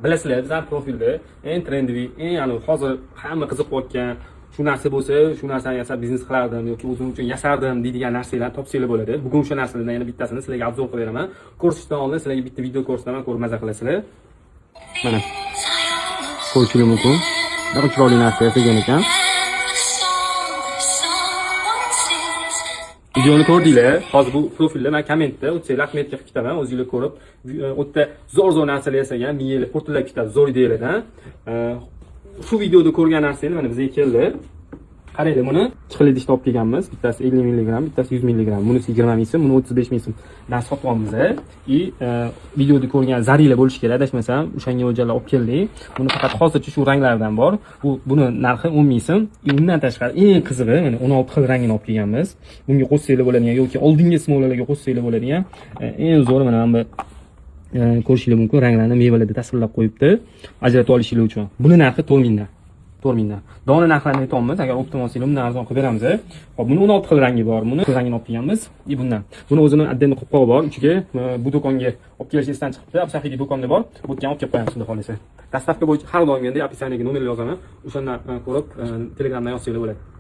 Bilasizlar, bizlar profilda eng трендовый, eng anavi hozir hamma qiziqayotgan, shu narsa bo'lsa, shu narsani yasab biznes qilardim yoki o'zim uchun yasardim deydigan narsalarni topsanglar bo'ladi. Bugun o'sha narsalardan yana bittasini sizlarga обзор qilib beraman. Ko'rishdan oldin sizlarga bitta video ko'rsataman, ko'rib maza qilasizlar. Mana, ko'rishingiz mumkin, bunaqa chiroyli narsa yasagan ekan. Videoni ko'rdinglar. Hozir bu profilda man kommentda o'tsanglar, отметка qilib ketaman, o'zinglar ko'rib, u yerda zo'r zo'r narsalar yasagan, miyanglar portillab ketadi zo'r ideyalardan. Shu videoda ko'rgan narsanglar mana bizga keldi. Qaranglar, buni ikki xil idishda olib kelganmiz. Bittasi 50 mg, bittasi 100 mg. Bunisi 20 ming so'm, buni 35 ming so'mdan sotyapmiz. И videoda ko'rgan zariylar bo'lishi kerak, adashmasam, o'shanga mo'ljallab olib keldik. Buni faqat hozircha shu ranglardan bor. Buni narxi 10 ming so'm. И undan tashqari, eng qizig'i, mana 16 xil rangini olib kelganmiz. Bunga qo'shsanglar bo'ladigan yoki oldingi smolalarga qo'shsanglar bo'ladigan, eng zo'ri mana bu, ko'rishinglar mumkin, ranglarni mevalarda tasvirlab qo'yibdi, ajratib olishinglar uchun. Buni narxi 4 mingdan. 4 mingdan. Dona narxlarini aytyapmiz, agar оптом olsanglar, bundan arzon qilib beramiz. Hop, buni 16 xil rangi bor. Buni xil rangini olib kelganmiz. И bundan. Buni o'zini отдельно qopqog'i bor. Ichiga bu do'konga olib kelish esdan chiqibdi. Absahiyga do'konda bor. Bu yerga ham olib kelib qo'yamiz, xudo xohlasa. Доставка bo'yicha har doimgidek описание ga nomer yozaman. O'shandan ko'rib, Telegramdan yozsanglar bo'ladi.